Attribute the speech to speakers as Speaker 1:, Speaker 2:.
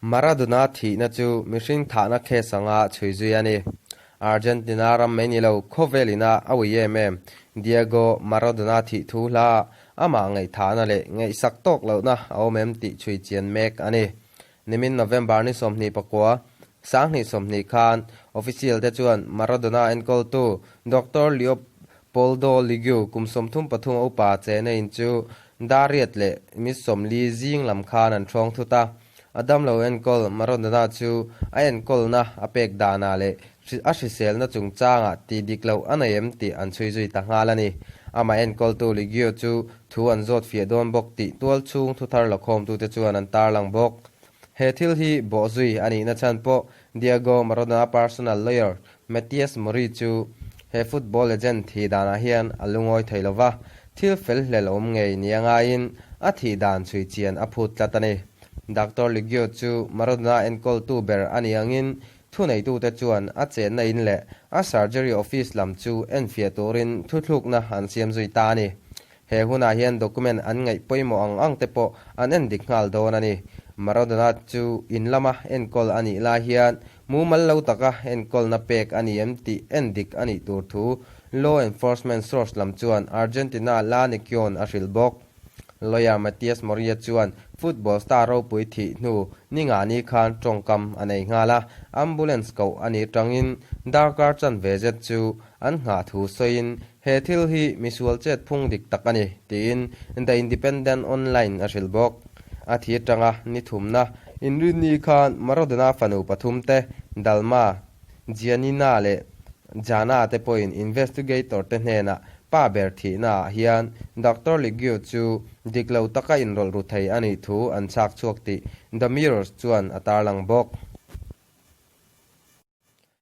Speaker 1: Maradona thihna chu mihring thahna case anga chhui zui a ni. Argentina ram mai ni lo, khawvel ina a ui em em. Diego Maradona thih thu hla amah ngaihthahna leh ngaihsak tawk lohna a awm em tih chhui chian mek a ni. Nimin November ni 29, 2020 khan official te chuan Maradona enkawltu Doctor Leopoldo Ligue kum 33 a upa chena in chu dar riat leh mi 40 zing lam khan an ṭhawng thut a. A damlo enkawl Maradona chu a enkawlna a pek danah leh a hriselna chungchangah tih dik loh a nei em tih an chhui zui ta nghal a ni. Amah enkawltu Ligue chu thu an zawt fiah dawn bawk tih tualchhung thuthar lakhawmtute chuan an tarlang bawk. He thil hi bawhzui a nihna chhan pawh Diego Maradona personal lawyer Matias Mori chu he football legend thih danah hian a lungawi thei lo va, thil fel hlel awm ngei nia ngaiin a thih dan chhui chian a phut tlat a ni. Doctor Liggio chu Maradona enkawltu ber a nih angin thuneitute chuan a chenna in leh a surgery office lam chu enfiah turin thuthlukna an siam zui ta a ni. He hunah hian document an ngaih pawimawh ang ang te pawh an en dik nghal dawn a ni. Maradona chu in lama enkawl a nih lai hian mumal lo taka enkawlna pek a ni em tih en dik a nih tur thu law enforcement source lam chuan Argentina La Nacion a hrilh bawk. Lawyer Matias Moria chuan football star ropui thih hnu ni nga ni khan tawngkam a nei nghal a, ambulance koh a nih tangin darkar chanve zet chu an nghah thu sawiin He thil hi misual chet phung dik tak a ni, tiin The Independent Online a hrilh bawk. A thi atanga ni thumna inrinni khan Maradona fanu pathum te, Dalma, Giannina leh Jana te pawhin investigator te hnenah pa ber thihnaah hian Doctor Liggio chu dik lo taka inrawlh ru thei a nih thu an chhak chhuak tih The Mirror chuan a tarlang bawk.